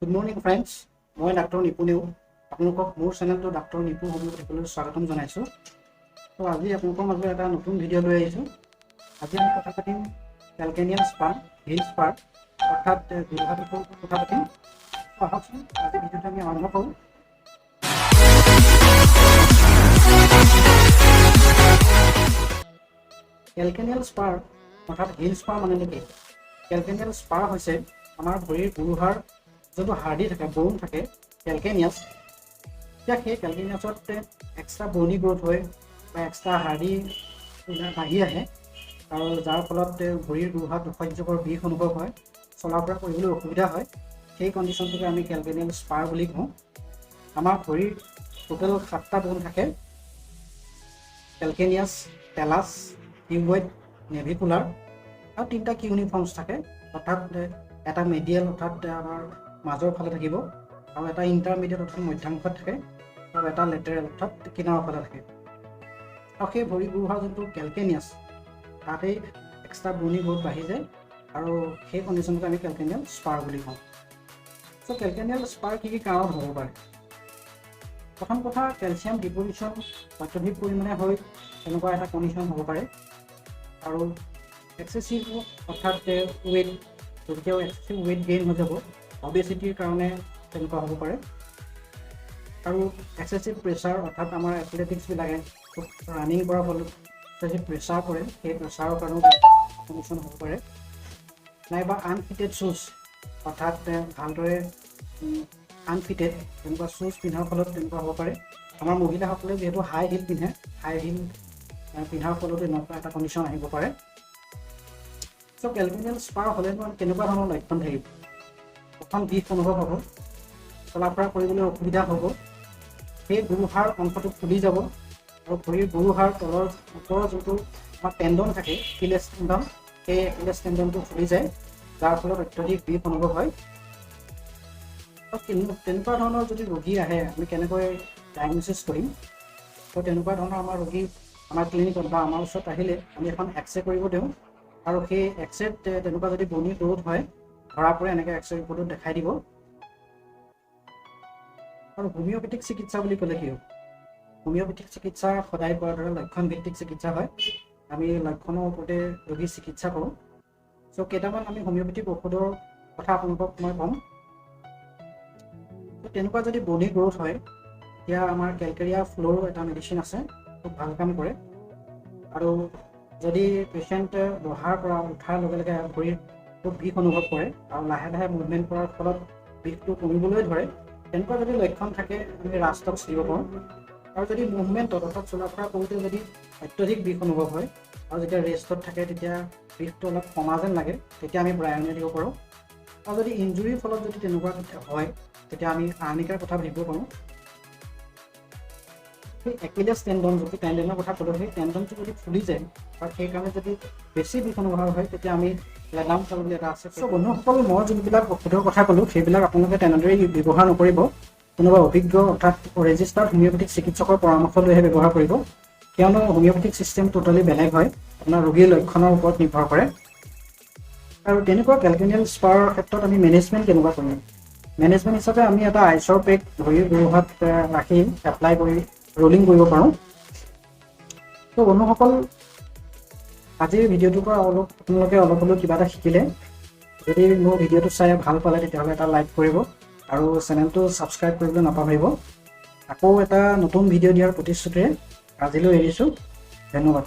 Good morning friends, মই doctor নিপু নেওগ, আপোনালোকক মোৰ চেনেলটো ডাক্তৰ নিপু হোমিঅ'পেথিকলৈ স্বাগতম জনাইছোঁ। ত' আজি আপোনালোকৰ মাজলৈ এটা নতুন ভিডিঅ' লৈ আহিছোঁ। আজি আমি কথা পাতিম কেলকেনিয়াল স্পাৰ, হিল স্পাৰ, অৰ্থাৎ গোৰোহা বিষৰ ওপৰত কথা পাতিম। ত' আহকচোন, আজি ভিডিঅ'টো আমি আৰম্ভ কৰোঁ। কেলকেনিয়াল স্পাৰ অৰ্থাৎ হিল স্পাৰ মানে কি? কেলকেনিয়াল স্পাৰ হৈছে আমাৰ ভৰিৰ গোৰোহাৰ যোনটো হাৰ্ডি থাকে, ব'ন থাকে, কেলকেনিয়াছ, এতিয়া সেই কেলকেনিয়াছত এক্সট্ৰা বনি গ্ৰ'থ হয় বা এক্সট্ৰা হাৰ্ডি বাঢ়ি আহে আৰু যাৰ ফলত ভৰিৰ গোৰোহাত অসহ্যকৰ বিষ অনুভৱ হয়, চলা ফুৰা কৰিবলৈ অসুবিধা হয়, সেই কণ্ডিশ্যনটোকে আমি কেলকেনিয়াল স্পাৰ বুলি কওঁ। আমাৰ ভৰিৰ টোটেল সাতটা ব'ন থাকে: কেলকেনিয়াছ, টেলাছ, কিউবইড, নেভিকুলাৰ আৰু তিনিটা কিউনিফৰ্মছ থাকে, অৰ্থাৎ এটা মেডিয়েল, অৰ্থাৎ আমাৰ মাজৰ ফালে থাকিব, আৰু এটা ইণ্টাৰমিডিয়েট, অৰ্থাৎ মধ্যাংশত থাকে, আৰু এটা লেটেৰেল, অৰ্থাৎ কিনাৰৰ ফালে থাকে। আৰু সেই ভৰি গোৰোহাৰ যোনটো কেলকেনিয়াছ, তাতেই এক্সট্ৰা বনি গ্ৰ'থ বাঢ়ি যায় আৰু সেই কণ্ডিশ্যনটোক আমি কেলকেনিয়াল স্পাৰ বুলি কওঁ। চ' কেলকেনিয়াল স্পাৰ কি কি কাৰণত হ'ব পাৰে? প্ৰথম কথা, কেলছিয়াম ডিপজিশ্যন অত্যধিক পৰিমাণে হৈ তেনেকুৱা এটা কণ্ডিশ্যন হ'ব পাৰে। আৰু এক্সেচিভ, অৰ্থাৎ ৱেইট, যেতিয়া এক্সেচিভ ৱেইট গেইন হৈ যাব, অবেচিটিৰ কাৰণে তেনেকুৱা হ'ব পাৰে। আৰু এক্সেচিভ প্ৰেছাৰ, অৰ্থাৎ আমাৰ এথলেটিক্সবিলাকে খুব ৰানিং কৰাৰ ফলত এক্সেচিভ প্ৰেছাৰ পৰে, সেই প্ৰেছাৰৰ কাৰণেও কণ্ডিশ্যন হ'ব পাৰে। নাইবা আনফিটেড শ্বুজ, অৰ্থাৎ ভালদৰে আনফিটেড তেনেকুৱা শ্বুজ পিন্ধাৰ ফলত তেনেকুৱা হ'ব পাৰে। আমাৰ মহিলাসকলে যিহেতু হাই হিল পিন্ধে, হাই হিল পিন্ধাৰ ফলতো এনেকুৱা এটা কণ্ডিশ্যন আহিব পাৰে। চ' কেলকেনিয়াল স্পাৰ হ'লেনো কেনেকুৱা ধৰণৰ লক্ষণ থাকিব? প্ৰথম বিষ অনুভৱ হ'ব, চলা ফুৰা কৰিবলৈ অসুবিধা হ'ব, সেই গোৰোহাৰ অংশটো ফুলি যাব আৰু ভৰিৰ গোৰোহাৰ তলৰ ওপৰৰ যোনটো আমাৰ টেণ্ডন থাকে, একিলেছ টেণ্ডন, সেই একিলেছ টেণ্ডনটো ফুলি যায়, যাৰ ফলত অত্যধিক বিষ অনুভৱ হয়। তেনেকুৱা ধৰণৰ যদি ৰোগী আহে, আমি কেনেকৈ ডায়েগন'চিছ কৰিম? ত' তেনেকুৱা ধৰণৰ আমাৰ ৰোগী আমাৰ ক্লিনিকত বা আমাৰ ওচৰত আহিলে আমি এখন এক্স ৰে কৰিব দিওঁ আৰু সেই এক্স ৰেত তেনেকুৱা যদি বনি গ্ৰ'থ হয়, ধৰা পৰে, এনেকৈ এক্স ৰে ৰিপৰ্টত দেখাই দিব। আৰু হোমিঅ'পেথিক চিকিৎসা বুলি ক'লে কি হ'ব? হোমিঅ'পেথিক চিকিৎসা সদায় কোৱাৰ দৰে লক্ষণ ভিত্তিক চিকিৎসা হয়। আমি লক্ষণৰ ওপৰতে ৰোগীৰ চিকিৎসা কৰোঁ। চ' কেইটামান আমি হোমিঅ'পেথিক ঔষধৰ কথা আপোনালোকক মই ক'ম। তেনেকুৱা যদি বনি গ্ৰ'থ হয়, তেতিয়া আমাৰ কেলকেৰিয়া ফ্ল'ৰ এটা মেডিচিন আছে, খুব ভাল কাম কৰে। আৰু যদি পেচেণ্টে বহাৰ পৰা উঠাৰ লগে লগে ভৰিত খুব বিষ অনুভৱ কৰে আৰু লাহে লাহে মুভমেণ্ট কৰাৰ ফলত বিষটো কমিবলৈ ধৰে, তেনেকুৱা যদি লক্ষণ থাকে, আমি ৰাছটক্স দিব পাৰোঁ। আৰু যদি মুভমেণ্টত, অৰ্থাৎ চলা ফুৰা কৰোঁতে যদি অত্যধিক বিষ অনুভৱ হয় আৰু যেতিয়া ৰেষ্টত থাকে তেতিয়া বিষটো অলপ কমা যেন লাগে, তেতিয়া আমি ব্ৰায়নিয়া দিব পাৰোঁ। আৰু যদি ইঞ্জুৰিৰ ফলত যদি তেনেকুৱা হয়, তেতিয়া আমি আৰ্নিকাৰ কথা ভাবিব পাৰোঁ। সেই একিলেছ টেণ্ডন, যিটো টেণ্ডনৰ কথা ক'লোঁ, সেই টেণ্ডনটো যদি ফুলি যায় বা সেইকাৰণে যদি বেছি বিষ অনুভৱ হয়, তেতিয়া আমি লেডাম চাল বুলি এটা আছে। চ' বন্ধুসকল, মই যোনবিলাক ঔষধৰ কথা ক'লোঁ, সেইবিলাক আপোনালোকে তেনেদৰেই ব্যৱহাৰ নকৰিব। কোনোবা অভিজ্ঞ, অৰ্থাৎ ৰেজিষ্টাৰ্ড হোমিঅ'পেথিক চিকিৎসকৰ পৰামৰ্শ লৈহে ব্যৱহাৰ কৰিব, কিয়নো হোমিঅ'পেথিক ছিষ্টেম টোটেলি বেলেগ হয়, আপোনাৰ ৰোগীৰ লক্ষণৰ ওপৰত নিৰ্ভৰ কৰে। আৰু তেনেকুৱা কেলকেনিয়েল স্পাৰৰ ক্ষেত্ৰত আমি মেনেজমেণ্ট কেনেকুৱা কৰিম? মেনেজমেণ্ট হিচাপে আমি এটা আইচৰ পেক ভৰিৰ গোৰোহাত ৰাখি এপ্লাই কৰি ৰলিং কৰিব পাৰোঁ। ত' বন্ধুসকল, আজিৰ ভিডিঅ'টোৰ পৰা অলপ আপোনালোকে অলপ হ'লেও কিবা এটা শিকিলে। যদি মোৰ ভিডিঅ'টো চাই ভাল পালে, তেতিয়াহ'লে এটা লাইক কৰিব আৰু চেনেলটো ছাবস্ক্ৰাইব কৰিবলৈ নাপাহৰিব। আকৌ এটা নতুন ভিডিঅ' দিয়াৰ প্ৰতিশ্ৰুতিৰে আজিলৈ এৰিছোঁ। ধন্যবাদ।